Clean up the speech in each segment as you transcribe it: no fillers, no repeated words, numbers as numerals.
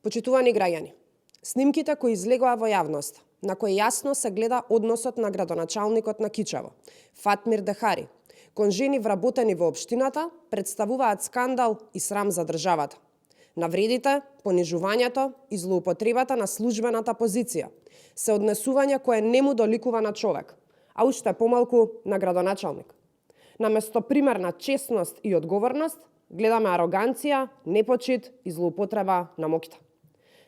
Почитувани граѓани, снимките кои излегоа во јавност, на кои јасно се гледа односот на градоначалникот на Кичево, Фатмир Дехари, кон жени вработени во општината, представуваат скандал и срам за државата. Навредите, понижувањето и злоупотребата на службената позиција се однесување кое не му доликува на човек, а уште помалку на градоначалник. Наместо пример на честност и одговорност, гледаме ароганција, непочит и злоупотреба на моќта.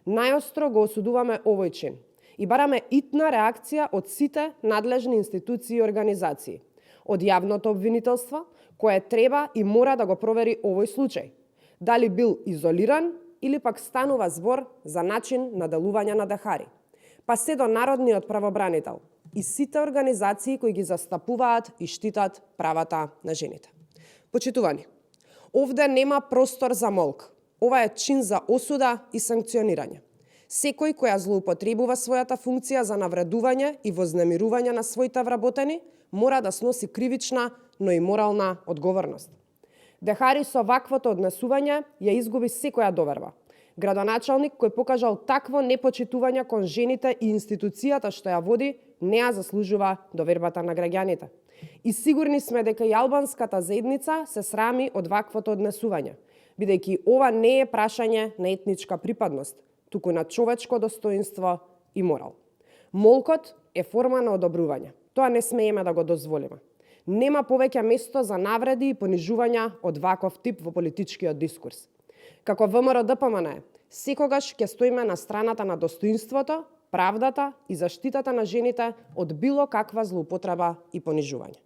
Најостро го осудуваме овој чин и бараме итна реакција од сите надлежни институции и организации, од јавното обвинителство, кое треба и мора да го провери овој случај, дали бил изолиран или пак станува збор за начин на делување на Дехари, па се до народниот правобранител и сите организации кои ги застапуваат и штитат правата на жените. Почитувани, овде нема простор за молк. Ова е чин за осуда и санкционирање. Секој која злоупотребува својата функција за навредување и вознемирување на своите вработени, мора да сноси кривична, но и морална одговорност. Дехари со ваквото однесување ја изгуби секоја доверба. Градоначалник кој покажал такво непочитување кон жените и институцијата што ја води, не ја заслужува довербата на граѓаните. И сигурни сме дека и албанската заедница се срами од ваквото однесување, бидејќи ова не е прашање на етничка припадност, туку на човечко достоинство и морал. Молкот е форма на одобрување. Тоа не смееме да го дозволиме. Нема повеќе место за навреди и понижувања од ваков тип во политичкиот дискурс. Како ВМРО-ДПМН, секогаш ќе стоиме на страната на достоинството, правдата и заштитата на жените од било каква злоупотреба и понижување.